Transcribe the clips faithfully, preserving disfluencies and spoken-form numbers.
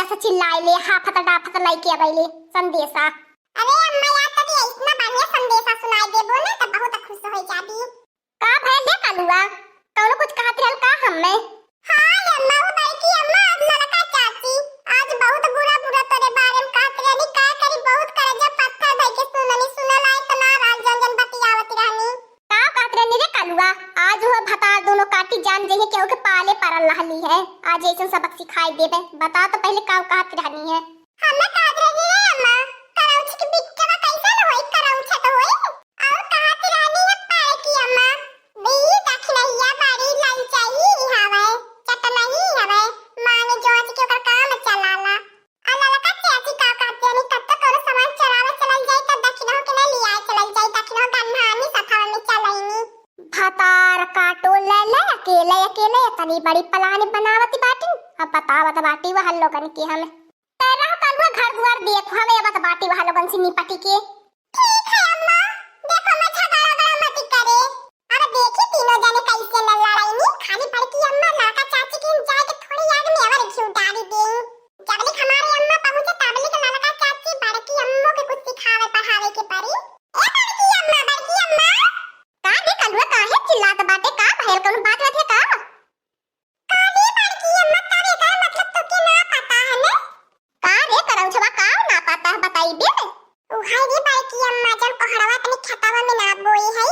से चिल्लाए ले, हाफत डाफत लइके अबैले संदेशा। अरे अम्मा यार, तनी ऐसना बढ़िया संदेशा सुनाई देबो ना, त बहुत खुश हो जाबी। का भइल रे कलुआ? कौनो कुछ कहत रहल का हम्मे? हाँ अम्मा, वो बड़की अम्मा, आज ललका चाची, आज बहुत बुरा बुरा तोरे बारे में कहत रहनी। का करी, बहुत करेजा पत्थर धइ के सुननी, सुनल आए त ना राज जन जन बतियावत रहनी। का कहत रहनी रे कलुआ? आज वो भतार दोनों काटी जान जइहे केहू के पाले परल रहली है। आज ऐसन सबक सिखाई देबे। बता तो पहले का कहत रहनी है? हम्मे कहत रहनी रे अम्मा, करौछ के बिट्टवा कैसन होई, करौछ तो होई। और कहत रहनी है बड़की अम्मा, ई दखिनहिया बड़ी ललचाई हवे, चटनही हवे, मांगे जोच के ओकर काम चलाला। आ ललका चाची का कहत रहनी, कत्तो कौनो सामान चोरावे चलल जाई त दखिनहो के ना लियाए चलल जाई, दखिनहो गन्हानी सथवा में चलैनी। भतार काटो ले ले, अकेले अकेले इतनी बड़ी plan बनावत बाटी। अब बतावत बाटी वह लोगन के हम। तेरा कलुआ घर दुआर देखो, हमें अब बाटी वह लोगन से निपटी के। ठीक है अम्मा, देखो मैं झगड़ा वगड़ा मत करे। अब देखी तीनों जने कैसे लड़ लड़ाई नी, खाली बड़की अम्मा ललका चाची के जाए के थोड़ी याद में अवर घी डाली दे। जब लिक हमारे अम्मा पहुँचे तब लिक ललका चाची बड़की अम्मो के कुछ सिखावे पढ़ावे के परी। ए बड़की अम्मा, बड़की अम्मा। का रे कलुआ, काहे चिल्लात बाटे? का भयल, कौनो बात बात है का? काली बड़की अम्मा, तब एकर मतलब तोके ना पता है ने? का रे करौछवा, का ना पता है, बताइबे? उहाई रे बड़की अम्मा, जब कोहड़वा अपने खेतवा में ना बोई है,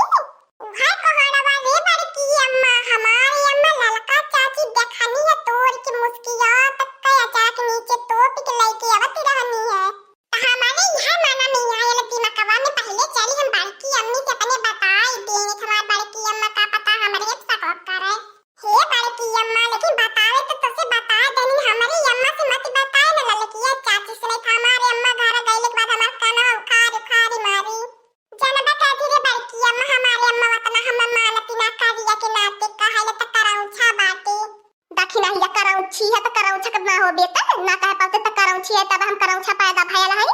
उहाई कोहड़वा रे बड़की अम्मा, हमारी अम्मा ललका चाची देखनी है तोड़ के मुस्किया तक के अचाक नीचे तोप के लेके आवत रहनी है। त हमारे यह माना में आयल दिमकवा में पहले चली हम बड़की अम्मी से अपने बताई देने, हमार बड़की अम्मा का पता हमरे एक शक करे। हे बड़की अम्मा, लेकिन बतावे तो तोसे बता देनी, हमरी अम्मा से मत बताए न ललकिया चाची से, नहीं तो हमारे अम्मा घर गइले के बाद हमार कानवा उखाड़ उखाड़ मारी। जनबा का धीरे बड़की अम्मा, हमारे अम्मा वतना हम मानती ना, करिया के नाते कहाले त करौछा बाटे। दखिनहिया करौछी है त करौछा के ना हो बेटा, ना कहे पाते त करौछी है, तब हम करौछा पैदा भयल है।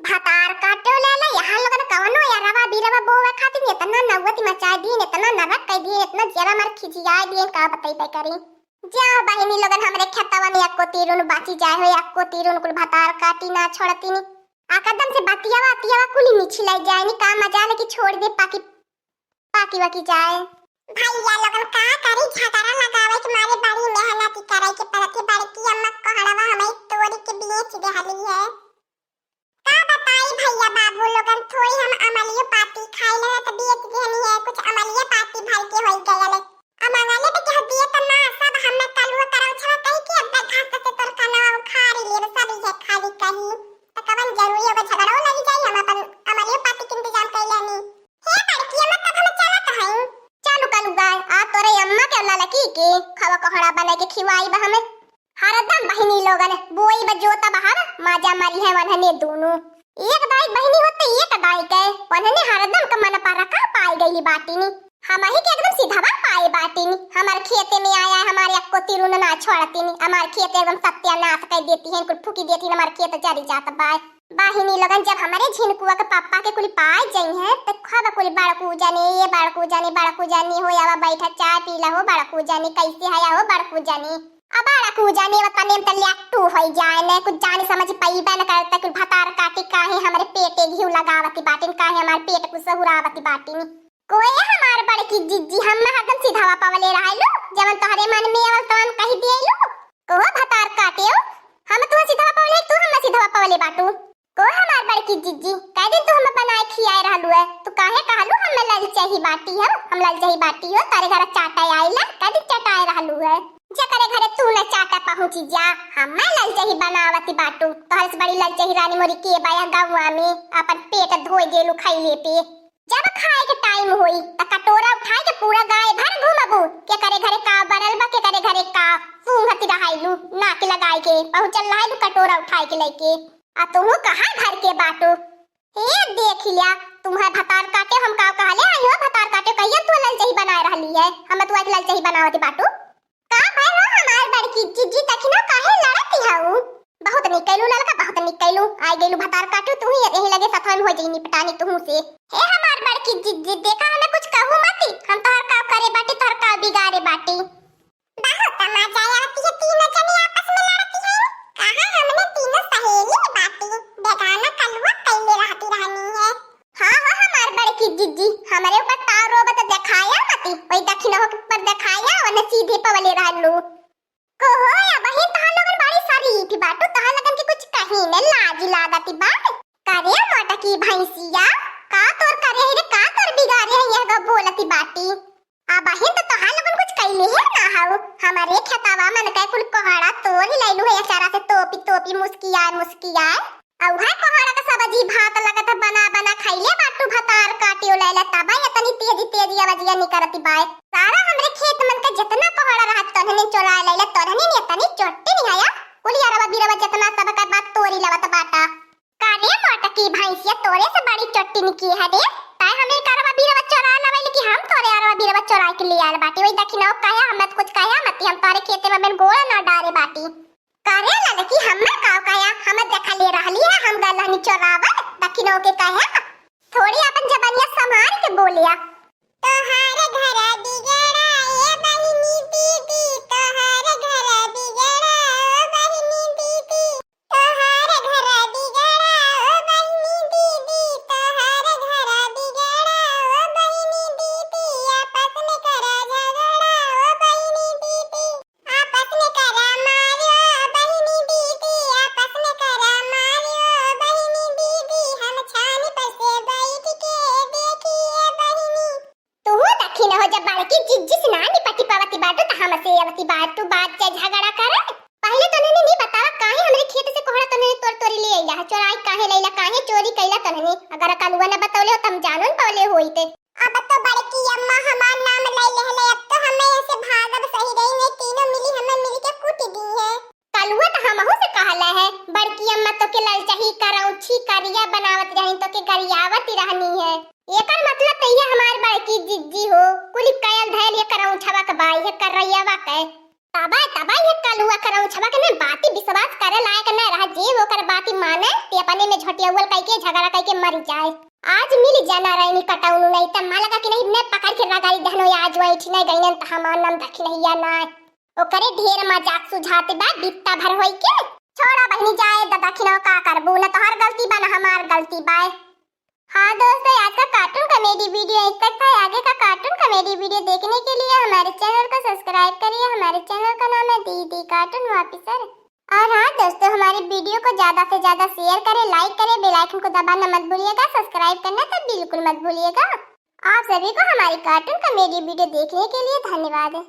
भतार काटो ले ले, यहाँ लोगन कवनो या रवा बीरवा बोवे खातिर इतना नौबत मचाए दीन, इतना नरक कइ दीन, इतना जेरा मार खिझियाए दीन, का बतइबे करी। जा बहिनी लोगन, हमरे खेतवा में एक्को तीरुन बाची जाए हो, एक्को तीरुन कुल भतार काटी ना छोड़तीनी। आ कदम से बतियावा अतियावा कुली निछिलाई जाए नी, का मजाल कि छोड़ दे पाकी, पाकी वाकी जाए। भैया लोगन का करी, झगड़ा लगावे के मारे बड़ी मेहनत करे के पड़त है। बड़की अम्मा कोहड़वा हमें तोड़ के बेच देहली है। का बताई भैया बाबू लोगन, थोड़ी हम अमलियो पाती खाई लेना त बेच देहनी है, कुछ अमलियो पाती भर के होई गयल। अमंगले पे कह दिए त ना, सब हमें कलुआ करौछवा कह के अब घास से तोर कनवा उखाड़ लेब, सब इहे खाली कही। त कवन जरूरी होगा झगड़ो लगी जाई, हम अपन अमलियो पाती के इंतजाम कर लेनी। हे बड़की अम्मा, तब हम चलत हई। चलू कलुआ, आ तोरे अम्मा के ललकी के खवा कोहड़ा बना के खिवाई बा हमें। हरदम बहिनी लोगन बोई बा जोता बहार, माजा मारी है वन्हने दोनों। एक दाई बहिनी होते एक दाई के, वन्हने हरदम के मन पर रखा पाई गई बाटिनी। हम ही के एकदम सीधावा पाए बाटिनी। हमार खेते में आया है, हमारे अक्को तिरुन ना छोड़तिनी। हमार खेत एकदम सत्यानाश कर देती है, कुल फूकी देती है, हमार खेत जरी जात बाय। बहिनी लोगन, जब हमरे झिनकुआ के पापा के कुली पाए जइहें, त खब कुली बड़कू जानी, ए बड़कू जानी, बड़कू जानी हो, आवा बैठा, चाय पी ला हो, बड़कू जानी, कैसे हया हो, बड़कू जानी। अब बड़कू जानी, अब तने में त लट्टू होई जाए ने, कुछ जानी समझ पइबे न करते, कुल भतार काटी काहे हमरे पेटे घिउ लगावती बाटिन, काहे हमार पेट कुछ सहुरावती बाटिन। कोई हमार बड़की जिज्जी, हम हरदम सिधावा पवले रहलू, जवन तोहरे मन में आवल तवन कहि दियलू। कोहो भतार काटियो, हम तुहा सिधावा पवले, तू हम सिधावा पवले बाटू। कोहो हमार बड़की जिज्जी, कै दिन तू हम बनाए खियाए रहलू है, तू काहे कहलू हम ललचही बाटी हो, हम ललचही बाटी हो, तारे घर चाटा आइला, कै दिन चटाए रहलू है। जेकरे घरे तू न चाटा पहुँची जा, हम ललचही बनावती बाटू, तोहरे से बड़ी ललचही रानी मोरी के बाया गौवा में, अपन पेट धोए गेलू खइले पे। जब खाए के टाइम होई, त कटोरा उठाए के पूरा गाय भर घूमबू। केकरे घरे का बरल बा, केकरे घरे का सूंघत रहाइलू, नाक लगाए के पहुँचल रहाइलू कटोरा उठाए के लेके। आ तुहू कहाँ घर के बाटू? हे देख लिया, तुम्हें भतार काटे हम का कहले आई हो, भतार काटे कहिया तू ललचही बनाए रहली है, हम तू आज ललचही बनावत बाटू। का भय हो हमार बड़की जिज्जी, देखी ना काहे लड़त हऊ? बहुत निक कैलू ललका, बहुत निक कैलू। आइ गइलू भतार काटू, तू ही यही लगे सथवा में हो जाई निपटानी तुहू से। हे हमार बड़की जिज्जी, देखा हमें कुछ कहू मती, हम तोहर का करे बाटी, तोहर का बिगाड़े बाटी। बहुत मजा आवती है, तीनों जने आपस में लड़ती है। कहाँ हमने त सीधे पवले रहलू। को हो या बहिन, तहार लोगन बड़ी शरीफ बाटू, तहार लोगन के कुछ कहीं न लाज लागत बा। करे मोटकी भैंसिया, का तोर करे है रे, का तोर बिगाड़े है, यह गो बोलती बाटी। आ बहिन, तो तोहार लोगन कुछ कइले है ना हऊ। हमरे खेतवा मन के कुल कोहड़ा तोरी लैलू है, अचारा से तोपी तोपी मुस्कियाए मुस्कियाए। आ उहे कोहड़ा के सब्जी भात लगत है बना बना खइले बाटू, भतार काटियो लैला, तबे इतनी तेजी तेजी आवाजिया निकरती बाय। सारा हमरे खेत मन के जितना कोहड़ा रहत तोहनी चोरा लैला, तोहनी ने इतनी चोट्टी निहाया, कुल अरवा बिरवा जितना सबका बात तोरी लवत बाटा। का रे मोटकी भैंसिया, तोरे से बड़ी चोट्टी निकी है रे। तै हमें करवा बीरवा चोरा लवैल कि हम तोरे अरवा बीरवा चोरा के ले आयल बाटी। वही दखिनौ कहे, हमें तो कुछ कहे मत, हम तोरे खेते में बेन गोड़ा ना डारे बाटी। का रे लड़की, हमें का कहे, हमें देखा ले रहली है, हम गलहनी चोरावल, दखिनौ के कहे। थोड़ी अपन जबानिया संभाल के बोलिया। तोहार घर बिगड़ा ए बहिनी दीदी, तोहार घर बिगड़ा ओ बहिनी दीदी। तोहार घर बिगड़ा ओ बहिनी दीदी, तोहार घर बिगड़ा ओ बहिनी दीदी, आपस में करा झगड़ा ओ बहिनी दीदी, आपस में करा मारो बहिनी दीदी, आपस में करा मारो बहिनी दीदी, हम छानी पर से बैठ के देखिए बहिनी। तू दखिन हो, जब बड़की जिज्जी से ना निपटी पावती बाटू, त हमसे अवती बाटू, बात चाहे झगड़ा करे। पहले तो उन्हें नहीं बतावा, काहे हमरे खेत से कोहड़ा तो उन्हें तोड़ तोड़ी ले अइला है, चोराई काहे लैला, काहे चोरी कैला तो उन्हें? अगर कलुआ न बतौले हो, त हम जानो न पौले होई ते। अब तो बड़की अम्मा हमार नाम ले लेहले, अब तो हमें ऐसे भागब सही रही, नहीं तीनों मिली हमें मिल के कूट दी है। कलुआ त हमहू से कहले है, बड़की अम्मा तोके ललचही करौछी करिया बनावत रहनी, तोके गरियावत रहनी है। एकर मतलब त ये हमार बड़की जिज्जी हो, कुल कयल धयल ये करौछवा के बाई है, करैयावा के। तबा, तबा ये कलुआ करौछवा के ना बाती विश्वास करे लायक न रहा, जे ओकर बाती माने, ते अपने में झोटियावल कइके झगड़ा कइके मर जाए। आज मिल जाना रहनी कटौनू, नहीं त माँ लगा कि नहीं, ने पकड़ के रगाड़ी दहनो, आज वही ठीक नहीं गई न, त हमार नाम दखिनहिया ना। ओकरे ढेर मजाक सुझाते बा, बित्ता भर होई के। छोड़ा बहिनी, जाए द दखिनौ, का करबू, न तोहार गलती बा, न हमार गलती बा। हाँ दोस्तों, आज का cartoon comedy video यहीं तक था। आगे का cartoon comedy video देखने के लिए हमारे channel को subscribe करिए। हमारे channel का नाम है दीदी Cartoon Officer। और हाँ दोस्तों, हमारे video को ज्यादा से ज्यादा share करें, like करें, bell icon को दबाना मत भूलिएगा, subscribe करना तो बिल्कुल मत भूलिएगा। आप सभी को हमारी cartoon comedy video देखने के लिए धन्यवाद।